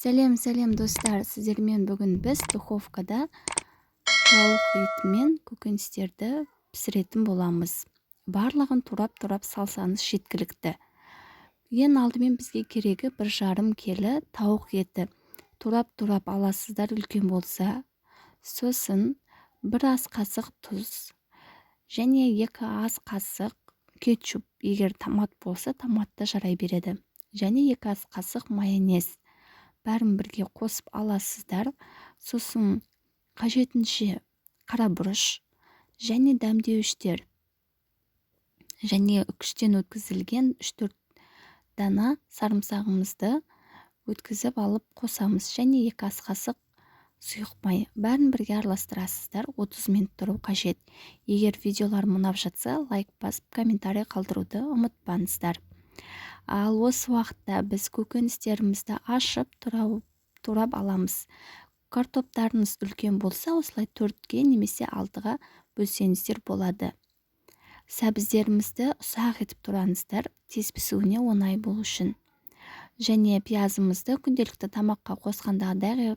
Сәлем, сәлем, достар! Сіздермен бүгін біз духовкада тауық еті мен көкөністерді пісіретін боламыз. Барлығын турап-турап салсаңыз, жеткілікті. Ең алдымен бізге керегі 1,5 келі тауық еті. Турап-турап аласыздар, үлкен болса. Сосын 1 ас қасық тұз және 2 ас қасық кетчуп, егер томат болса, томат та жарай береді, және 2 ас қасық майонез. Бәрін бірге қосып аласыздар. Сосын қажетінше қара бұрыш және дәмдеуіштер және үккіштен өткізілген 3-4 дана сарымсағымызды өткізіп алып қосамыз және 2 ас қасық сұйық май. Бәрін бірге араластырасыздар. 30 минут тұру қажет. Егер видеоларым ұнап жатса, лайк басып, комментарий қалдыруды ұмытпаңыздар. Ал осы уақытта біз көкөністерімізді ашып, турап, турап аламыз. Картоптарыңыз үлкен болса, осылай төртке немесе алтыға бөлсеңіздер болады. Сәбіздерімізді ұсақ етіп тураңыздар, тез пісуіне оңай болу үшін. Және пиязымызды күнделікті тамаққа қосқандағыдай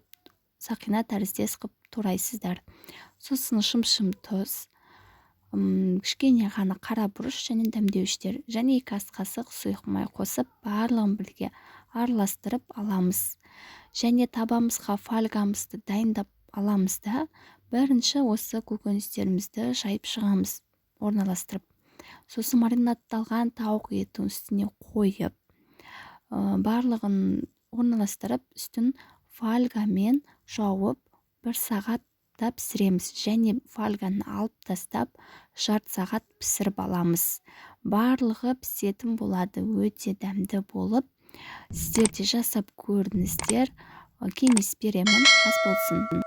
сақина тәріздес қылып турайсыздар. Сосын шым-шым тұз, кішкене ғана қара бұрыш және дәмдеуіштер және 2 ас қасық сұйық май қосып, барлығын бірге араластырып аламыз. Және табамызға фольгамызды дайындап аламыз да, бірінші осы көкөністерімізді жайып шығамыз, орналастырып. Сосын маринадталған тауық етін үстіне қойып, барлығын орналастырып, үстін фольгамен жауып, бір сағатта пісіреміз. Және фольганы алып тастап, жарты сағат пісіріп аламыз. Барлығы пісетін болады, өте дәмді болып. Сіздер де жасап көріңіздер, кеңес беремін. Ас болсын!